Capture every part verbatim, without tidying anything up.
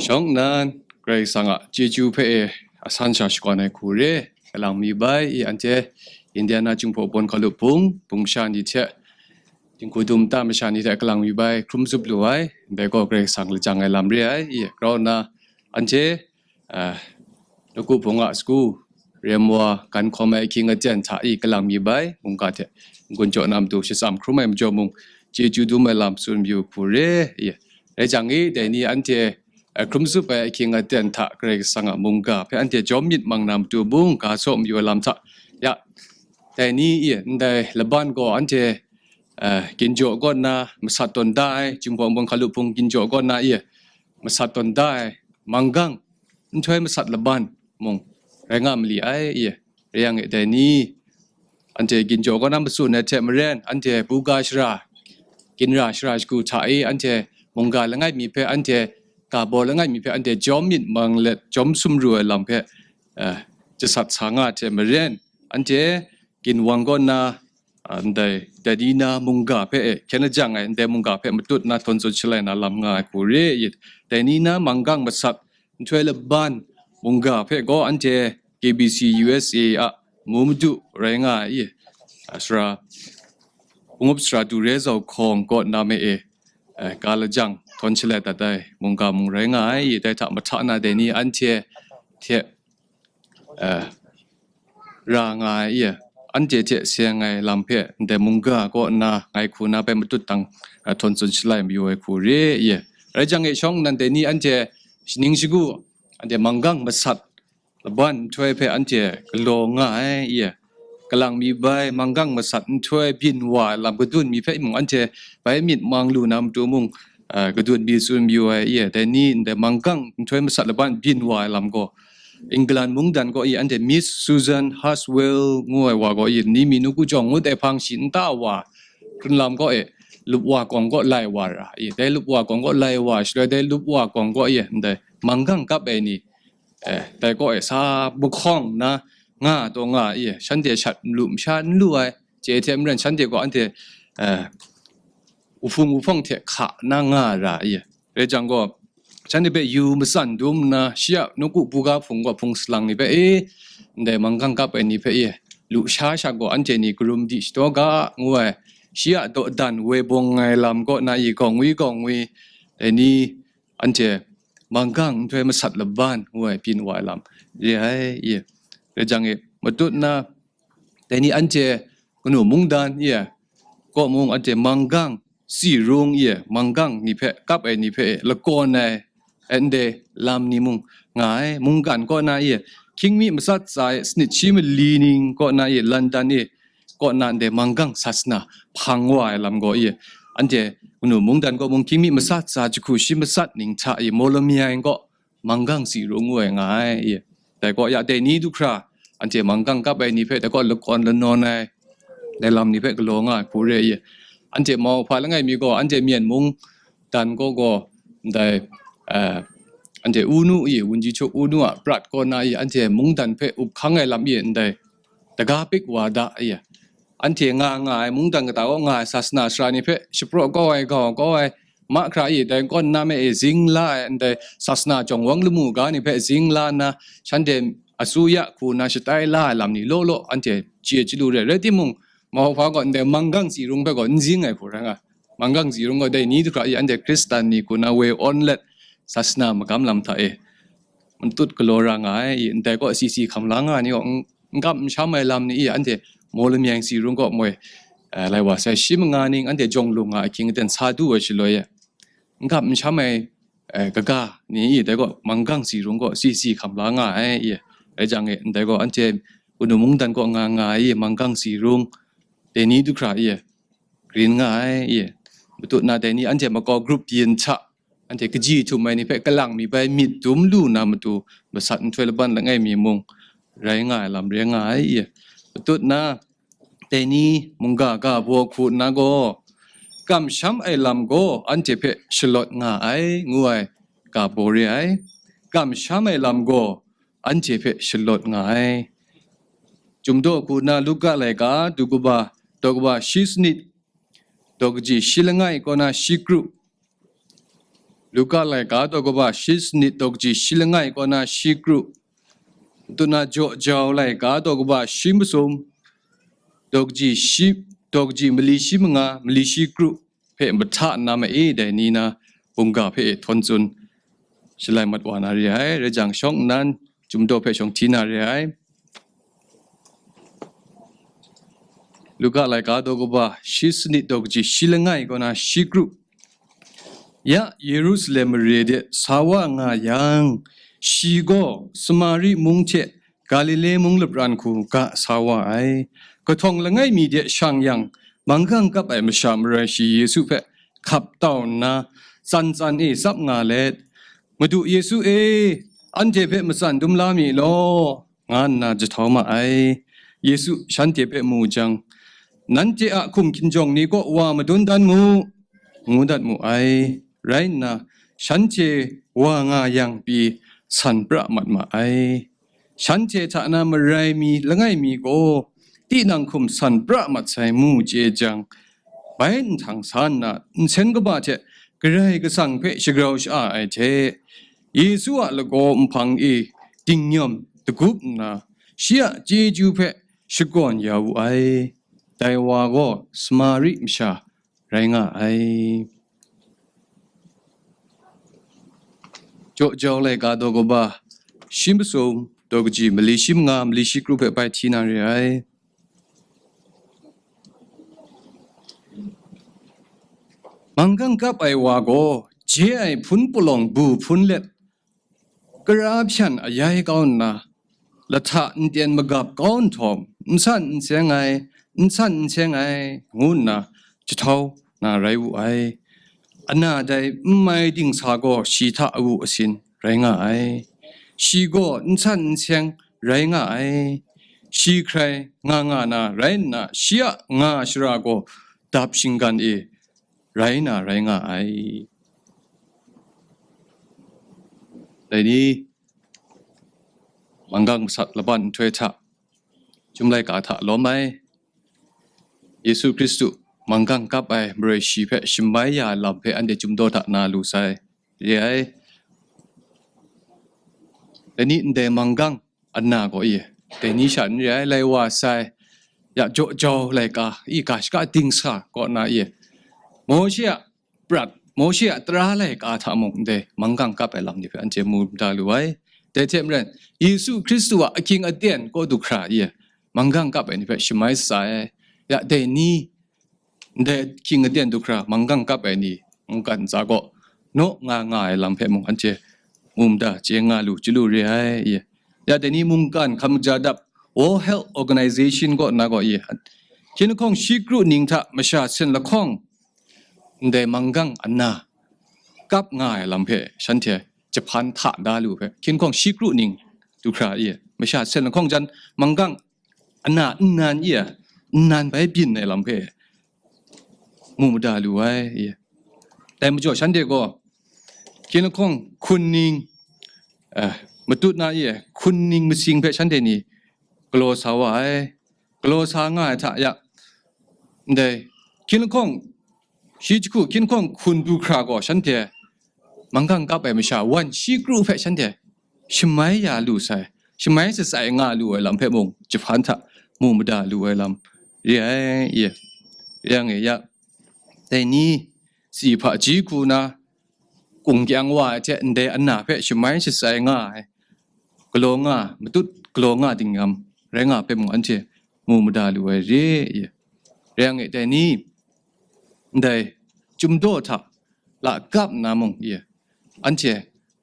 Shawng nnan, Karai Kasang a chyeju hpe e asan sha shakawn ai hku re, kalang mi bai i anhte, Indiana Jinghpaw Bawn Hkalup Hpung, bungsha ni hte, dinghku dum nta masha ni hte kalang mi bai hkrum zup lu ai, ndai gaw Karai Kasang lajang ai lam re ai, i grau nna, anhte, ah, Nawku Hpung a sagu, Remwa, gan hkawm ai ahkying aten hta i kalang mi bai, mungga hte n-gun jaw na matu shatsam hkrum ai majaw mung, chyeju dum ai lam tsun mayu hku re, i. Rai jang i, dai ni anhte, eh, hkrum zup ai ahkying aten hta Karai Kasang a mungga hpe anhte jawm myit mang na matu mung, ga saw mayu ai lam hta, ya, dai ni i, ndai laban gaw anhte, eh, ginjaw kaw nna masat tawn da ai, Jinghpaw Bawn Hkalup Hpung ginjaw kaw nna i, masat tawn da ai, manggang, nhtoi masat laban mung rai nga mali ai, i, rai yang e dai ni, anhte ginjaw kaw na matsun ai hte maren, anhte buga shara, ginra shara shagu hta i, anhte mungga langai mi hpe, anhte ga baw langai mi hpe, anhte jawm myit mang let jawm sumru ai lam hpe, eh, jasat sa nga ai hte maren, anhte ginwang kaw na, ah, ndai, dai ni na mungga hpe e, hkyen lajang ai ndai mungga hpe matut na htawn tsun shalai na lam nga ai hku re i. Dai ni na manggang masat nhtoi laban mungga hpe gaw anhte K B C U S A a mu madu rai nga ai i, ah, sara, Pungup Sara Du Re Zau Hkawng kaw na me e, eh, ga lajang htawn shalai dat ai mungga mung rai nga ai i. Dai hta mahta na dai ni anhte hte, eh, ra nga ai i, anhte hte seng ai lam hpe ndai mungga kaw nna ngai hku na hpe matut dang, eh, htawn tsun shalai mayu ai hku re i. Rai jang e shawng nnan dai ni anhte shaning shagu, anhte manggang masat laban nhtoi hpe anhte galaw nga ai i. Kalang mi bai manggang masat nhtoi byin wa ai lam kadun mi hpe mung anhte bai myit mang lu na matu mung, ah, kadun mi tsun mayu ai i. Dai ni ndai manggang nhtoi masat laban byin wa ai lam gaw, England mungdan kaw i anhte Miss Susan Haswell ngu ai wa gaw i, ni mi nawku jawng ngut ai hpang shi nta wa, hkrunlam kaw e, lup wa gawng kaw lai wa ra i, dai lup wa gawng kaw lai wa shaloi, dai lup wa gawng kaw i ndai manggang kap ai ni, eh, dai kaw e sa bahkawng nna nga taw nga i, shanhte shat malu masha n lu ai, chye hte maren shanhte gaw anhte, eh, uhpung uhpawng hte hka na nga ra i. Rai jang gaw, shanhte hpe yu matsan dum nna, shi a nawku buga hpung gaw hpung salang ni hpe e, ndai manggang kap ai ni hpe e, lusha sha gaw anhte ni karum di shadaw ga, ngu ai, shi a dawdan woi bawng ai lam kaw na i, gawng wi gawng wi, dai ni anhte manggang nhtoi masat laban, ngu ai, byin wa ai lam re ai i. Rai jang e, matut na, dai ni anhte kanu mungdan i, kaw mung anhte manggang, tsi rung i, manggang ni hpe kap ai ni hpe e, lakawn ai, ndai lam ni mung nga ai, mungkan kaw na i, hkying mi matsat tsa e, sanit shi mali ning kaw na i, London e, kaw na ndai manggang sasana hpang wa ai lam gaw i, anhte kanu mungdan kaw mung hkying mi matsat tsa jahku shi matsat ning hta i, Mawlamyeng kaw manggang tsi rung ngu ai nga ai i. Dai kaw ya dai ni du hkra, anhte manggang kap ai ni hpe dai kaw lakawn lanawn ai, dai lam ni hpe galaw nga ai hku re i. Anhte mau hpa langai mi gaw, anhte Myen mungdan kaw gaw, ndai, eh, anhte Unu i, Wunji Chuk Unu a prat kaw na i, anhte mungdan hpe up hkang ai lam i, ndai daga pik wa da i. Anhte nga nga ai mungdan kata kaw nga ai sasana sara ni hpe shapraw kau ai, gau kau ai, mahkra i, dai kaw na me e zing la ai, ndai sasana jawng wang lamu ga ni hpe zing la nna, shanhte asuya hku na shatai la ai lam ni law law anhte chye chyalu re. Rai timung, mau hpa gaw ndai manggang tsi rung hpe gaw n zing ai hku rai nga. Manggang tsi rung gaw dai ni du hkra i, anhte Hkristan ni hku na woi awn let, sasana magam lam hta e matut galaw ra nga ai i, ndai kaw si si hkam la nga ai ni gaw, n-, n gap n sham ai lam ni i, anhte Mawlamyeng tsi rung kaw moi, eh, lai wa sai shi manga ning, anhte jawng lung a ahkying aten sa du ai shaloi e, n gap n sham ai, eh, kaga ni i, dai gaw manggang tsi rung kaw si si hkam la nga ai i. Rai jang e, ndai gaw anhte kanu mungdan kaw nga nga ai i, manggang tsi rung, dai ni du hkra i, rin nga ai i. Matut na dai ni anhte makau grup yin hta, anhte kaji htum ai ni hpe kalang mi bai myit dum lu na matu, masat nhtoi laban langai mi mung rai nga ai lam re nga ai i. Matut na, dai ni mungga ga baw hku nna gaw, kamsham ai lam gaw anhte hpe shalawt nga ai, ngu ai ga baw re ai. Kamsham ai lam gaw anhte hpe shalawt nga ai. Chyum daw hku nna Luka laika, daw kaba, daw kaba shi sanit, daw kaji shi langai kaw na shi kru, Luka laika daw kaba shi sanit daw kaji shi langai kaw na shi kru, tuna jaw jau laika daw kaba shi masum daw kaji shi, daw kaji mali shi manga, mali shi kru hpe mahta nna ma e dai ni na mungga hpe e htawn tsun shalai mat wa na re ai, rai jang shawng nnan, Chyum daw hpe shawng hti na re ai. Luka laika daw kaba shi sanit daw kaji shi langai kaw na shi kru. Ya Yerusalem mare de sa wa nga yang, shi gaw Samari mung hte Galile mung lapran hku ga sa wa ai. Kahtawng langai mi de shang yang, manggang kap ai masha marai shi Yesu hpe hkap tau nna, tsan tsan e tsap nga let, "Madu Yesu e, anhte hpe matsan dum la mi law," nga nna jahtau ma ai. Yesu shanhte hpe mu jang, "Nanhte a hkum hkinjawng ni kaw wa madun dan mu," ngu dat mu ai. Rai nna, shanhte wa nga yang pyi san pra mat ma ai. Shanhte hta na marai mi langai mi gaw, tinang hkum san pra mat sai mu chye jang, bai nhtang sa nna nsen kaba hte Karai Kasang hpe shagrau sha-a ai hte, Yesu a lagaw nhpang e dingnyawm dagup nna, shi a chyeju hpe shakawn ya wu ai. Dai wa gaw Samari masha rai nga ai. Jaw jau laika daw kaba shi masum daw kaji mali shi manga, mali shi kru hpe bai hti na re ai. Manggang kap ai wa gaw je ai hpun palawng bu hpun let, kara hpyan ayai kau nna, lahta nden magap kau nhtawm, n san n seng ai, n san n seng ai, ngu nna jahtau na rai wu ai. Ana dai n mai dingsa gaw shi hta awu asin rai nga ai. Shi gaw n san n seng rai nga ai. Shi hkrai nga nga na rai nna, shi a nga shara gaw dap shinggan e rai na rai nga ai. Dai ni, manggang masat laban nhtoi hta, Chyum laika hta lawm ai, Yesu Hkristu manggang kap ai maroi shi hpe shamai ya ai lam hpe anhte Chyum daw hta na lu sai re ai. Dai ni, ndai manggang ana gaw i, dai ni sha n re ai, lai wa sai, ya jaw jau laika i, ga shaka dingsa kaw na i, Mawshe a prat, Mawshe a tara laika hta mung ndai manggang kap ai lam ni hpe anhte mu mada lu ai. Dai hte maren, Yesu Hkristu a ahkying aten kaw du hkra i, manggang kap ai ni hpe shamai sa ai. Ya dai ni, ndai ahkying aten du hkra manggang kap ai ni mungkan ntsa gaw naw nga nga ai lam hpe mung anhte mu mada chye nga lu, chyalu re ai. Ya dai ni mungkan hkam kaja dap, World Health Organization kaw na gaw i, hkying lahkawng shi kru ning hta masha sen lahkawng ndai manggang ana kap nga ai lam hpe shanhte jahpan hta da lu hpe, hkying lahkawng shi kru ning du hkra i, masha sen lahkawng jan manggang ana nnan i, nnan bai byin ai lam hpe mu mada lu ai i. Dai majaw shanhte gaw hkying lahkawng hkun ning, eh, matut na i, hkun ning masing hpe shanhte ni galaw sa wa ai. Galaw sa nga ai hta ya, ndai hkying lahkawng, shi jahku hkying lahkawng hkun du hkra gaw shanhte manggang kap ai masha wan shi kru hpe shanhte shamai ya lu sai, shamai shatsai nga lu ai lam hpe mung jahpan hta mu mada lu ai lam re ai, ye. Yang e ya, dai ni, si hpaji hku na, kung kyang wa ai hte ndai ana hpe shamai shatsai nga ai, galaw nga, matut galaw nga dingnyam rai nga hpe mung anhte mu mada lu ai re, ye. Rai yang e, dai ni, ndai Chyum daw hta lakap nna mung, ye, anhte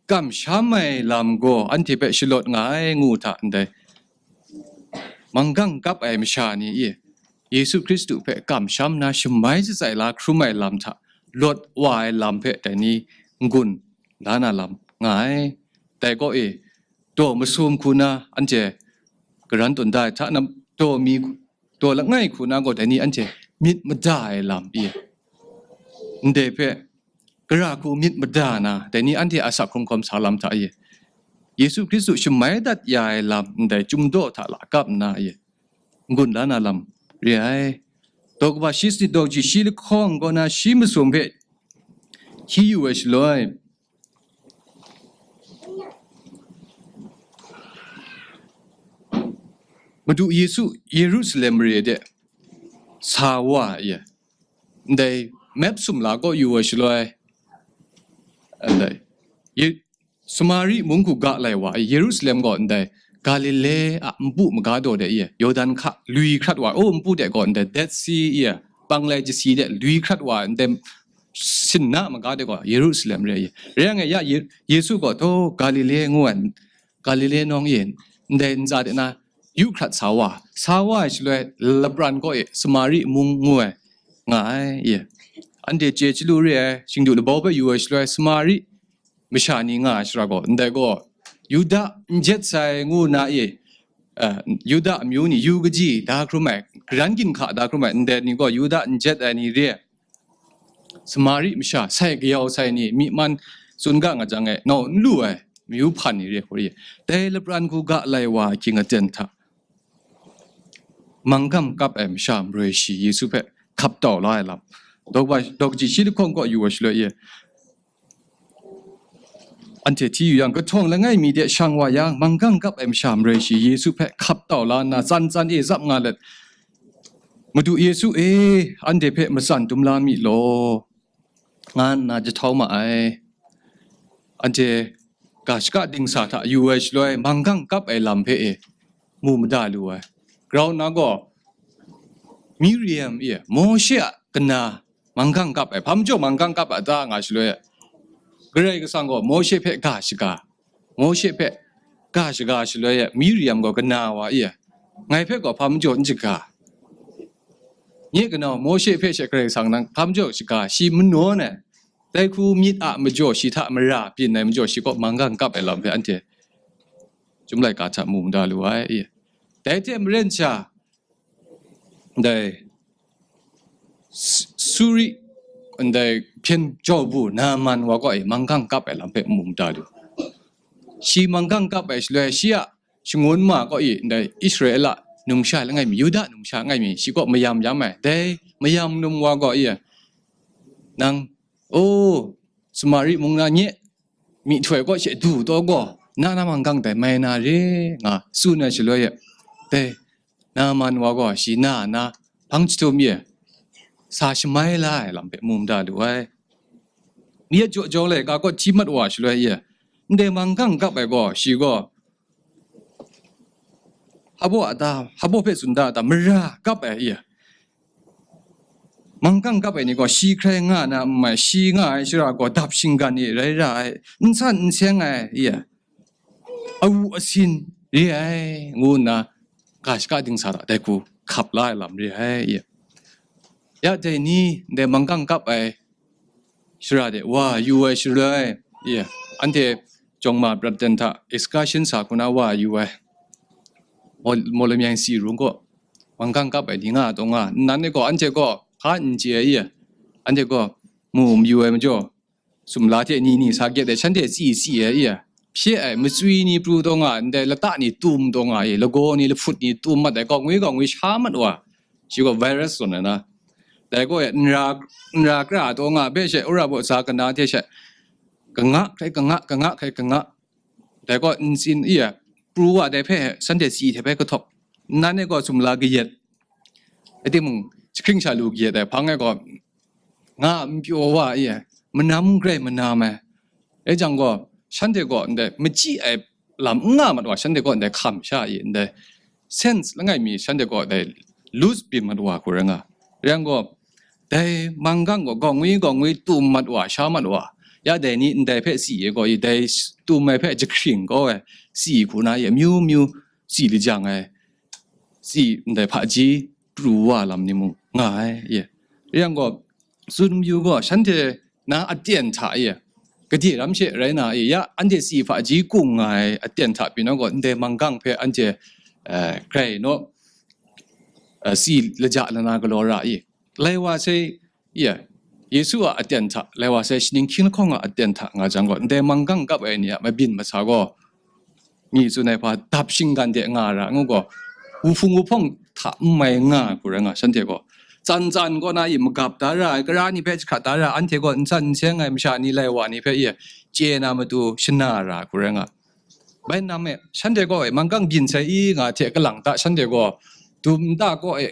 kamsham ai lam gaw anhte hpe shalawt nga ai ngu hta ndai manggang kap ai masha ni e, Yesu Hkristu hpe kamsham na shamai shatsai la hkrum ai lam hta lawt wa ai lam hpe dai ni n-gun la na lam nga ai. Dai kaw e, daw masum hku na anhte garan tawn da ai hta na, daw mi, daw langai hku na gaw dai ni anhte myit mada ai lam e, ndai hpe gara hku myit mada na, dai ni anhte asak hkrung hkawm sa lam hta e, Yesu Hkristu shamai dat ya ai lam ndai Chyum daw hta lakap nna e, n-gun la na lam re ai. Daw kaba shi sanit daw kaji shi lahkawng kaw na shi masum hpe hti yu ai shaloi, Madu Yesu Yerusalem mare de sa wa ai, ndai map sumla kaw yu ai shaloi, ndai Samari mung hku ga lai wa ai, Yerusalem gaw ndai Galile a npu maga daw de, Yordan hka lui hkrat wa, o, npu de gaw ndai Dead Sea, pang lai jasi de lui hkrat wa, ndai sinna maga de gaw Yerusalem re ai. Rai nga ya, Yesu gaw, taw, Galile ngu ai, Galile nawng e, ndai ntsa de na yu hkrat sa wa, sa wa ai shaloi lapran kaw e Samari mung ngu ai nga ai. Anhte chye chyalu re ai, shingdu labau hpe yu ai shaloi Samari masha ni nga ai shara gaw, ndai gaw Yuda n jet sai ngu na e, Yuda amyu ni yu kaji da hkrum ai, karan ginhka da hkrum ai ndai ni gaw Yuda n jet ai ni re ai. Samari masha sai kayau sai ni myi man tsun ga nga jang e, nau n lu ai mayu hpan ni re hku re ai. Dai lapran hku ga lai wa ahkying aten hta manggang kap ai masha maroi shi Yesu hpe hkap tau la ai lam, dawk kaji shi lahkawng kaw yu ai shaloi e, anhte hti yu yang, kahtawng langai mi de shang wa yang, manggang kap ai masha maroi shi Yesu hpe hkap tau la nna, tsan tsan e zap nga let, Madu Yesu e, anhte hpe matsan dum la mi law, nga nna jahtau ma ai. Anhte ga shaka dingsa hta yu ai shaloi, manggang kap ai lam hpe e mu mada lu ai. Grau nna gaw, Miriam e, Mawshe a kana manggang kap ai, hpa majaw manggang kap a ta nga shaloi, Karai Kasang gaw Mawshe hpe ga shaga, Mawshe hpe ga shaga shaloi e, Miriam gaw kana wa e, ngai hpe gaw hpa majaw n shaga. Nye kanau Mawshe hpe she Karai Kasang nang hpa majaw shaga, shi manawn ai, dai hku myit a majaw shi hta mara byin ai majaw, shi kaw manggang kap ai lam hpe anhte Chyum laika hta mu mada lu ai. Dai hte maren sha, ndai Suri, ndai hpyen jau bu Naaman wa kaw e manggang kap ai lam hpe mu mada lu. Shi manggang kap ai shaloi, shi a shangun ma kaw e ndai Israela numsha langai mi, Yuda numsha langai mi, shi kaw mayam yam ai. Dai mayam num wa kaw e, nang, o, Samari mung na nye myihtoi kaw she du taw gaw, na na manggang dai mai na re, nga tsun ai shaloi e, dai Naaman wa gaw shi na na hpang jahtum e sa shamai la ai lam hpe mu mada lu ai. Yet jaw jawng lai ga kaw hti mat wa shaloi e, ndai manggang kap ai gaw, shi gaw hpa baw a ta, hpa baw hpe tsun da a ta, mara kap ai e, manggang kap ai ni gaw shi hkrai nga na n mai, shi nga ai shara gaw dap shinggan e rai ra ai, n san n seng ai e, awu asin re ai, ngu nna ga shaka dingsa hta dai hku hkap la ai lam re ai e. Ya dai ni, ndai manggang kap ai shara de wa yu ai shaloi e, anhte Jawng Ma prat ten hta excursion sa hku na wa yu ai. Maw-, Mawlamyeng si rung kaw manggang kap ai ni nga taw nga, nnan e gaw anhte gaw hpa n chye ai e, anhte gaw mu mayu ai majaw, sumla hte ni ni sa gyet ai, shanhte tsi tsi ai e, hpye ai, matswi ni pru taw nga, ndai lata ni tum taw nga e, lagaw ni lahput ni tum mat ai, gaw ngwi gaw ngwi sha mat wa, shi gaw virus zawn ai na. Dai gaw e, nra, nra kra taw nga hpe she, ura baw sa kana hte she, kanga hkrai kanga, kanga hkrai kanga. Dai gaw ntsin e, pru wa dai hpe, shanhte tsi hte hpe kahtawk, nnan e gaw sumla kayat, rai timung, jahkring sha lu kayat ai hpang e gaw, nga n pyaw wa e, manam grai manam ai. Rai jang gaw, shanhte gaw ndai machyi ai lam n nga mat wa, shanhte gaw ndai hkam sha e, ndai sense langai mi shanhte gaw dai lose byin mat wa hku rai nga. Rai yang gaw, dai manggang gaw gaw ngwi gaw ngwi tum mat wa, sha mat wa, ya dai ni ndai hpe tsi e gaw, i dai tum ai hpe jahkring kau ai, tsi hku na e, amyu myu tsi lajang ai, tsi ndai hpaji pru wa lam ni mung nga ai e. Rai yang gaw, tsun mayu gaw, shanhte na aten hta e, gade ram she rai na e, ya anhte tsi hpaji kung nga ai aten hta pyi na gaw, ndai manggang hpe anhte, eh, grai naw, eh, tsi laja lana galaw ra e. Lai wa sai, ya, Yesu a aten hta, lai wa sai shaning hkying lahkawng a aten hta nga jang gaw, ndai manggang kap ai ni a mabyin masa gaw, mi tsun ai hpa dap shinggan de nga ra ngu gaw, wuhpung wuhpawng hta n mai nga hku rai nga, shanhte gaw tsan tsan kaw na e magap da ra ai, kara ni hpe jahkrat da ra, anhte gaw n san n seng ai masha ni lai wa ni hpe e chye na matu shana ra hku rai nga. Bai nam e, shanhte kaw e manggang byin sai i nga hte kalang ta shanhte gaw dum nta kaw e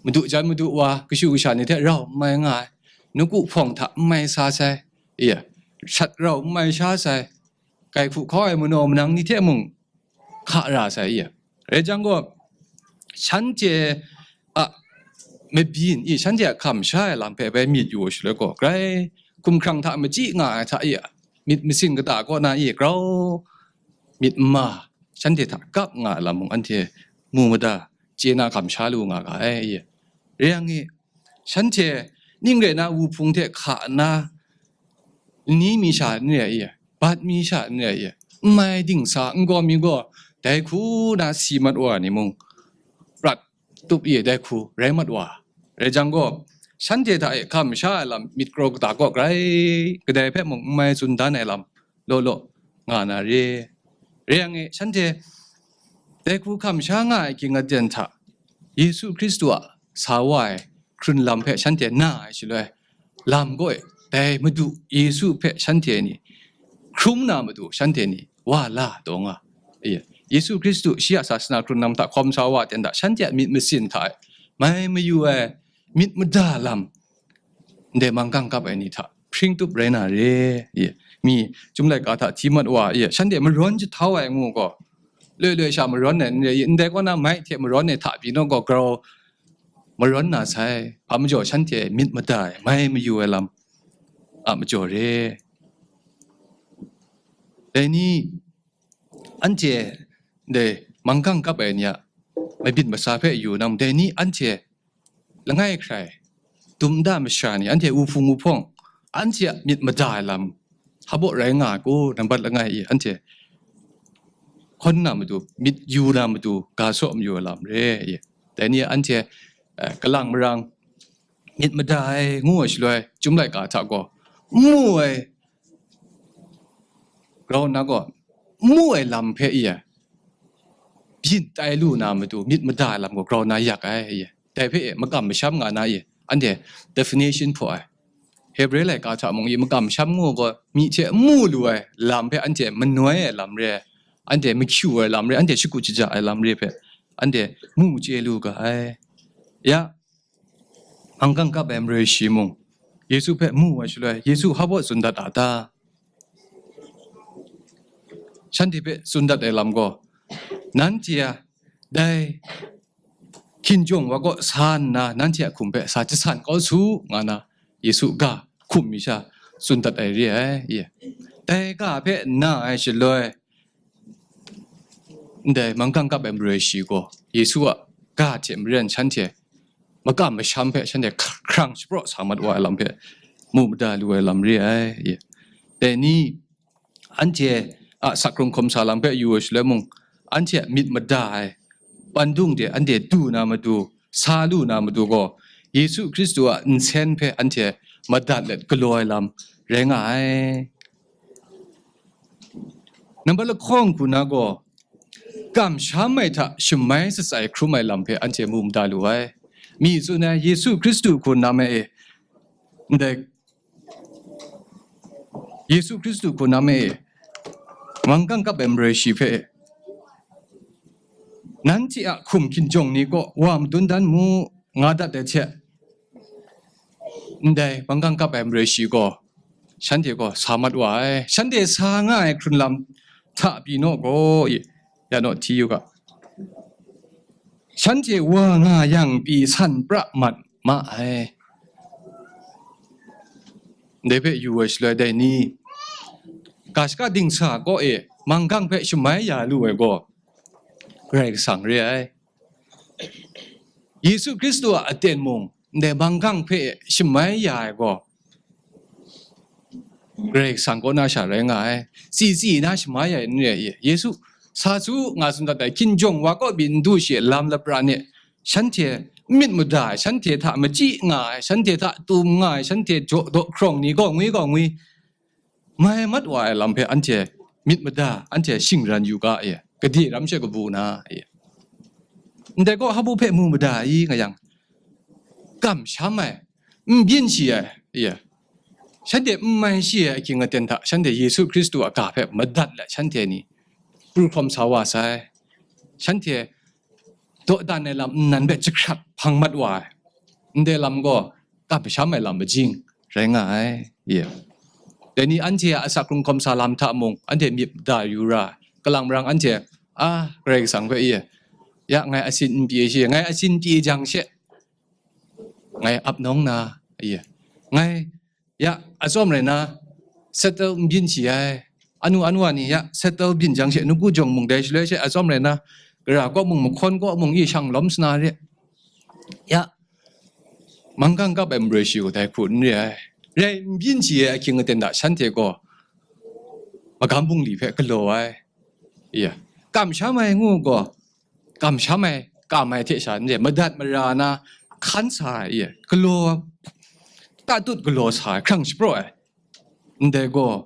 madu jan madu wa kashu kasha ni hte rau n mai nga ai, nawku hpawng hta n mai sa sai, iya, shat rau n mai sha sai, kai hku hkau ai manaw manang ni hte mung hka ra sai, iya. Rai jang gaw, shanhte a mabyin i, shanhte a hkam sha ai lam hpe bai myit yu ai shaloi gaw, grai hkumhkrang hta machyi nga ai hta i, myit masin kata kaw na i, grau myit n ma, shanhte hta kap nga ai lam mung anhte mu mada, chye na hkam sha lu nga ga ai, i. Rai yang i, shanhte ning rai na, wuhpung hte hka nna, ni mi sha n re ai, bat mi sha n re ai, n mai dingsa n gaw mi gaw, dai hku na si mat wa ai ni mung, prat tup i, dai hku rai mat wa. Rai jang gaw, shanhte hta e hkam sha ai lam myit kraw kata kaw grai, kadai hpe mung n mai tsun dan ai lam law law nga na re. Rai yang e, shanhte dai hku hkam sha nga ai ging aten hta Yesu Hkristu a sa wa ai hkrun lam hpe shanhte na ai shaloi, lam gaw e, dai Madu Yesu hpe shanhte ni hkrum na matu shanhte ni wa la taw nga. Ye-, Yesu Hkristu shi a sasana hkrun lam hta hkawm sa wa ten hta shanhte a myit masin hta e mai mayu ai myit mada lam ndai manggang kap ai ni hta hpring tup rai na re. Ye, mi, Chyum laika hta hti mat wa, ye, shanhte marawn jahtau ai ngu gaw, loi loi sha marawn ai n re, ye, ndai kaw na mai hte marawn ai hta pyi naw gaw, grau marawn na sai, hpa majaw shanhte myit mada ai, mai mayu ai lam a majaw re. Dai ni, anhte dai manggang kap ai ni a mabyin masa hpe yu nang, dai ni anhte langai hkrai, dum nta masha ni, anhte wuhpung wuhpawng, anhte a myit mada ai lam, hpa baw rai nga ai ku, nambat langai i, anhte hkawn na matu, myit yu na matu, ga saw mayu ai lam re i. Dai ni anhte, eh, kalang marang, myit mada ai ngu ai shaloi, Chyum laika hta gaw, n mu ai, grau nna gaw, n mu ai lam hpe i ai, byin tai lu na matu, myit mada ai lam gaw grau nna yak ai, i ai. Dai hpe e makam masham nga na i, anhte definition hpaw ai. Hebre laika hta mung i makam masham ngu gaw, myi hte n mu lu ai lam hpe anhte manoi ai lam re ai, anhte mahkyu ai lam re ai, anhte shagu shaja ai lam re ai hpe, anhte mu chye lu ga ai. Ya, manggang kap ai maroi shi mung, Yesu hpe mu ai shaloi, Yesu hpa baw tsun dat a ta? Shanhte hpe tsun dat ai lam gaw, nanhte a dai hkinjawng wa kaw sa nna, nanhte a hkum hpe sa jasan kau su, nga na, Yesu ga hkum mi sha tsun dat ai re ai, ye. Dai ga hpe na ai shaloi, ndai manggang kap ai maroi shi gaw, Yesu a ga hte maren shanhte makam masham hpe shanhte hkrang shapraw sa mat wa ai lam hpe mu mada lu ai lam re ai, ye. Dai ni, anhte a sak hkrung hkawm sa lam hpe yu ai shaloi mung, anhte a myit mada ai, pandung de anhte du na matu, sa lu na matu gaw, Yesu Hkristu a nsen hpe anhte madat let galaw ai lam rai nga ai. Nambat lahkawng hku na gaw, kamsham ai hta shamai shatsai hkrum ai lam hpe anhte mu mada lu ai. Mi tsun ai, Yesu Hkristu hku nam ai e, ndai Yesu Hkristu hku nam e, manggang kap ai maroi shi hpe, nanhte a hkum hkinjawng ni kaw wa madun dan mu, nga dat ai hte, ndai manggang kap ai maroi shi gaw, shanhte gaw sa mat wa ai. Shanhte sa nga ai hkrun lam hta pyi naw gaw, ya naw hti yu ga. Shanhte wa nga yang pyi san pra mat ma ai. Dai hpe yu ai shaloi dai ni, ga shaka dingsa kaw e manggang hpe shamai ya lu ai gaw, Karai Kasang re ai. Yesu Hkristu a aten mung, ndai manggang hpe shamai ya ai gaw, Karai Kasang kaw na sha rai nga ai. Tsitsi na shamai ya ai n re ai. Yesu, sa su nga tsun dat ai, hkinjawng wa kaw byin n du shi ai lam lapra ni, shanhte n myit mada ai, shanhte hta machyi nga ai, shanhte hta tum nga ai, shanhte jaw daw hkrawng ni gaw ngwi gaw ngwi, mai mat wa ai lam hpe anhte myit mada, anhte shingran yu ga e, gade ram she kabu na e. Ndai gaw, hpa baw hpe mu mada i nga yang, kamsham ai, n byin shi ai, ya, shanhte n mai shi ai ahkying aten hta, shanhte Yesu Hkristu a ga hpe madat let, shanhte ni pru hkawm sa wa sai. Shanhte dawdan ai lam nnan hpe jahkrat hpang mat wa ai. Ndai lam gaw kamsham ai lam majing rai nga ai. Ye. Dai ni anhte a asak hkrung hkawm sa lam hta mung, anhte myit da yu ra, kalang marang anhte, a, Karai Kasang hpe, ye, ya, ngai asin n pyi shi, ngai asin pyi jang she, ngai ap nawng na, ye, ngai, ya, atsawm rai na, settle n byin shi ai. Anu, anu wa ni, ya, settle byin jang she, nawku jawng mung dai shaloi she, atsawm rai na, gara kaw mung, mahkawn kaw mung, i shang lawm sana re. Ya, manggang kap ai maroi shi gaw dai hku n re ai. Rai n byin shi ai ahkying aten hta shanhte gaw magam bungli hpe galaw ai. Ya, kamsham ai ngu gaw, kamsham ai, kam ai hte sha n re, madat mara na hkan sa ai, ya, galaw, tatut galaw sa ai, hkrang shapraw ai. Ndai gaw,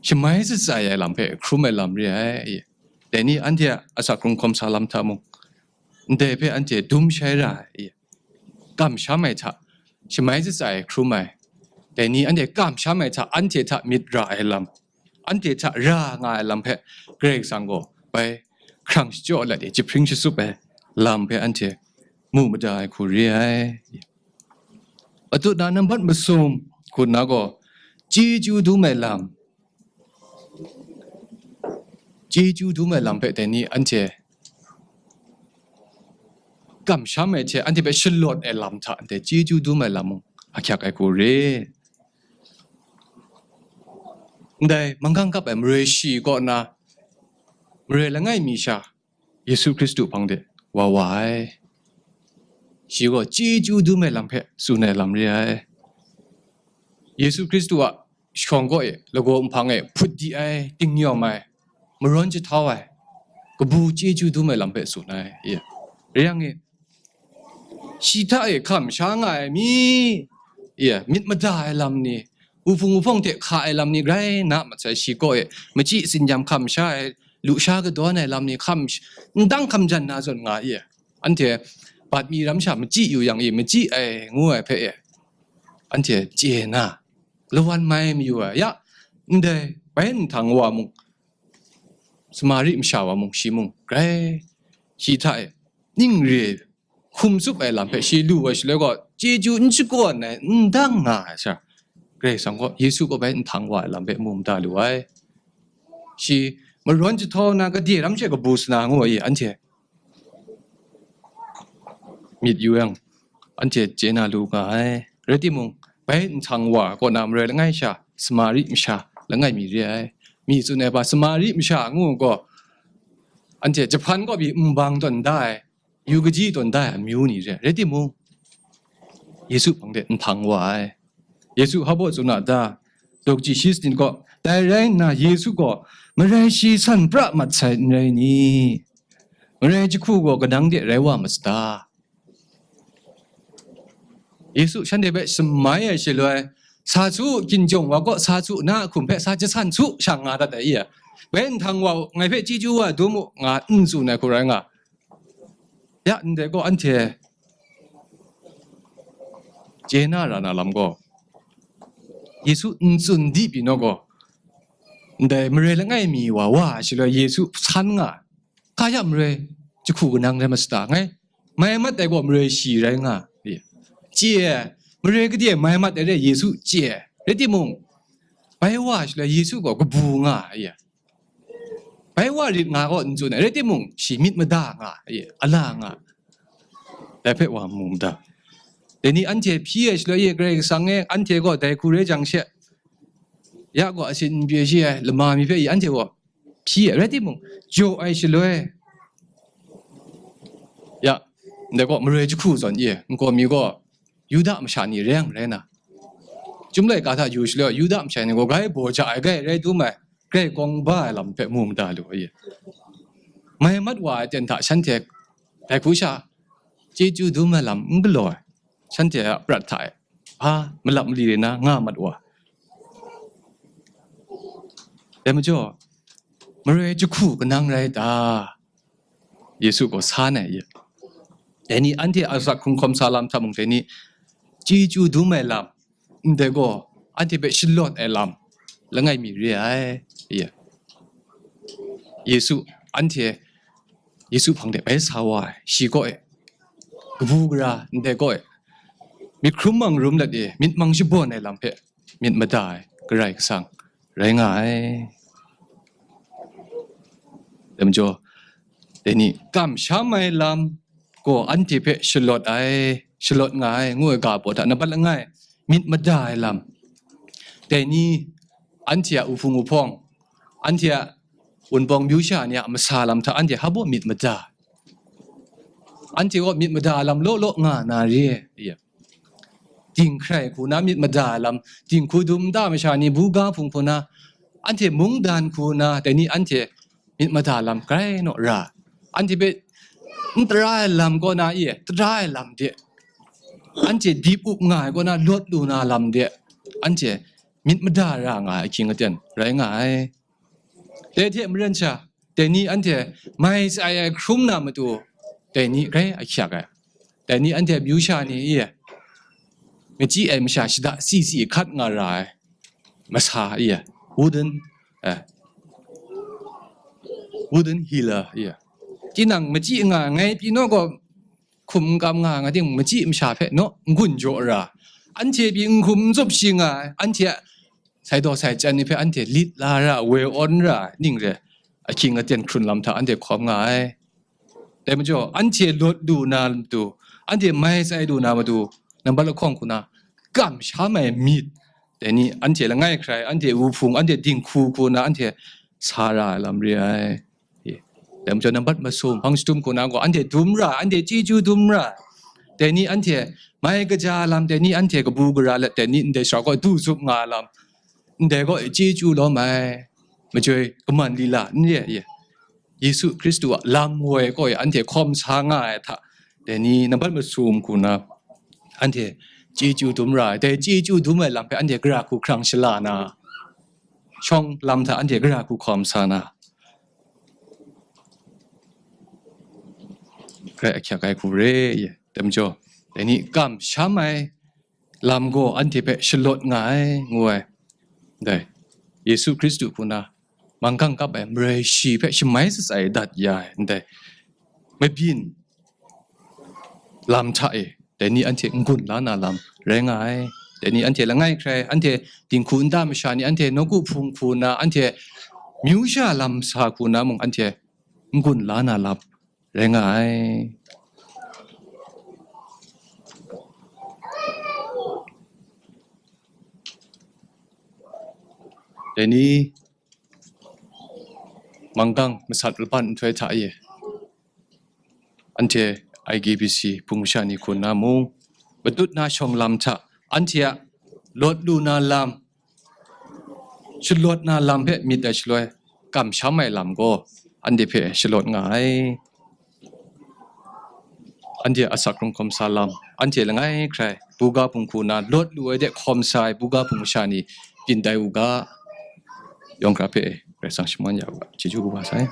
shamai shatsai ai lam hpe hkrum ai lam re ai. Dai ni anhte a asak hkrung hkawm sa lam hta mung, ndai hpe anhte dum shai ra ai. Kamsham ai hta, shamai shatsai hkrum ai. Dai ni anhte kamsham ai hta, anhte hta myit ra ai lam, anhte hta ra nga ai lam hpe Karai Kasang gaw bai hkrang shachyaw let i jahpring shatsup ai lam hpe anhte mu mada ai hku re ai. Atut na nambat masum hku nna gaw, chyeju dum ai lam, chyeju dum ai lam hpe dai ni anhte kamsham ai hte anhte hpe shalawt ai lam hta anhte chyeju dum ai lam mung ahkyak ai hku re. Ndai manggang kap ai maroi shi kaw na, maroi langai mi sha, Yesu Hkristu hpang de wa wa ai. Shi gaw chyeju dum ai lam hpe tsun ai lam re ai. Yesu Hkristu a shawng kaw e, lagaw nhpang e hput di ai, tingyawm ai, marawn jahtau ai, kabu chyeju dum ai lam hpe tsun ai. Ye. Re yang e, shi hta e hkam sha nga ai mi, ye, myit mada ai lam ni, wuhpung wuhpawng hte hka ai lam ni grai na mat sai, shi kaw e machyi tsin-yam hkam sha ai, lusha kadawn ai lam ni hkam sh-, ndang hkam jan na zawn nga ye. Anhte bat mi ram sha machyi yu yang e, machyi ai ngu ai hpe e, anhte chye na, lawan mai mayu ai. Ya, ndai bai nhtang wa mung, Samari masha wa mung, shi mung grai shi hta e ning re hkum tsup ai lam hpe shi lu ai shaloi gaw, chyeju n shakawn ai, n dang nga ai sha, Karai Kasang gaw Yesu kaw bai nhtang wa ai lam hpe mu mada lu ai. Shi marawn jahtau na, gade ram she kabu sana ngu ai, anhte myit yu yang, anhte chye na lu nga ai. Rai timung, bai nhtang wa kaw na maroi langai sha, Samari masha langai mi re ai. Mi tsun ai hpa, Samari masha ngu gaw, anhte jahpan kaw pyi nbang tawn da ai, yu kaji tawn da ai amyu ni re. Rai timung, Yesu hpang de nhtang wa ai. Yesu hpa baw tsun a ta? Daw kaji shi sanit gaw, dai rai nna Yesu gaw, marai shi san pra mat sai n rai ni? Marai jahku gaw kanang de rai wa ma sata? Yesu shanhte hpe shamai ai shaloi, sa su, ginjawng wa kaw sa su, na a hkum hpe sa jasan su, sha nga dat ai, i? Bai nhtang wa, ngai hpe chyeju wa dum u, nga n tsun ai hku rai nga. Ya, ndai gaw anhte chye na ra na lam gaw, Yesu n tsun di pyi naw gaw, ndai marai langai mi wa wa ai shaloi Yesu san nga, kaya marai jahku kanang rai ma sata? Ngai mai mat ai gaw marai shi rai nga, chye, marai gade mai mat ai re Yesu chye. Rai timung, bai wa shaloi Yesu gaw kabu nga, bai wa rit nga gaw n tsun ai, rai timung, shi myit mada nga, ala nga, dai hpe wa mu mada. Dai ni anhte hpyi ai shaloi, Karai Kasang e, anhte gaw dai hku rai jang she, ya gaw asin n pyi shi ai lama mi hpe i anhte gaw hpyi ai, rai timung, jaw ai shaloi, ya, ndai gaw maroi jahku zawn i, nkau mi gaw Yuda masha ni reng rai na, Chyum laika hta yu shaloi, Yuda masha ni gaw grai baw ja ai, grai rai dum ai, grai kawng ba ai lam hpe mu mada lu ai. Mai mat wa ai ten hta shanhte dai hku sha chyeju dum ai lam n galaw ai, shanhte a prat hta e hpa malap mali re na nga mat wa. Dai majaw, maroi jahku kanang rai ta? Yesu gaw san ai, dai ni anhte a asak hkrung hkawm sa lam hta mung, dai ni chyeju dum ai lam, ndai gaw anhte hpe shalawt ai lam langai mi re ai, Yesu, anhte Yesu hpang de bai sa wa ai, shi kaw e, kabu gara ndai kaw e, myit hkrum mang rum let e, myit mang shabawn ai lam hpe myit mada ai Karai Kasang rai nga ai. Dai majaw, dai ni kamsham ai lam gaw anhte hpe shalawt ai, shalawt nga ai, ngu ai ga baw hta nambat langai, myit mada ai lam. Dai ni anhte a uhpung uhpawng, anhte a wunpawng myu sha ni a masa lam hta anhte hpa baw myit mada. Anhte gaw myit mada lam law law nga na re, ye. Dinghkrai hku na myit mada lam, dinghku dum nta masha ni, buga hpung hku na, anhte mungdan hku na, dai ni anhte myit mada lam grai naw ra. Anhte hpe n tara ai lam kaw na e, tara ai lam de, anhte dip up nga ai kaw na, lawt lu na lam de, anhte myit mada ra nga ai ahkying aten rai nga ai. Dai hte maren sha, dai ni anhte mai sai ai hkrum na matu, dai ni grai ahkyak ai. Dai ni anhte myu sha ni e, machyi ai masha shada si si hkat nga ra ai masa e, wooden, eh, wooden healer e. Tinang machyi nga ngai pyi naw gaw, hkum n kam nga nga ting, machyi masha hpe naw n-gun jaw ra, anhte pyi n-hkum n tsup shi nga ai, anhte a sai daw sai chyan ni hpe anhte lit la ra, woi awn ra, ning re, ahkying aten hkrun lam hta anhte hkawm nga ai. Dai majaw, anhte lawt lu na matu, anhte mai sai lu na matu, nambat lahkawng hku na, kamsham ai myit, dai ni anhte langai hkrai, anhte wuhpung, anhte dinghku hku na, anhte sa ra ai lam re ai. Dai majaw, nambat masum, hpang shadum hku na gaw, anhte dum ra, anhte chyeju dum ra, dai ni anhte mai kaja lam, dai ni anhte kabu gara let, dai ni ndai sara gaw du zup nga lam, ndai gaw chyeju lawm ai, majoi kaman lila n re ai. Yesu Hkristu a lam woi kaw e anhte hkawm sa nga ai hta, dai ni nambat masum hku na, anhte chyeju dum ra ai, dai chyeju dum ai lam hpe anhte gara hku hkrang shala na, shawng lam hta anhte gara hku hkawm sa na, grai ahkyak ai hku re ye. Dai majaw, dai ni kamsham ai lam gaw anhte hpe shalawt nga ai, ngu ai. Dai, Yesu Hkristu hku na manggang kap ai maroi shi hpe shamai shatsai dat ya ai, ndai mabyin lam hta e, dai ni anhte n-gun la na lam rai nga ai. Dai ni anhte langai hkrai, anhte dinghku nta masha ni, anhte nawku hpung hku na, anhte myu sha lam sa hku na mung, anhte n-gun la na lam rai nga ai. Dai ni manggang masat laban nhtoi hta e, anhte I G B C hpung masha ni hku na mung, matut na shawng lam hta, anhte a lawt lu na lam, shalawt na lam hpe myit ai shaloi, kamsham ai lam gaw anhte hpe shalawt nga ai. Anhte a asak hkrung hkawm sa lam, anhte langai hkrai buga hpung hku na lawt lu ai de hkawm sa ai buga hpung masha ni byin tai u ga, yawng hkra hpe Karai Kasang shaman ya u ga, chyeju kaba sai.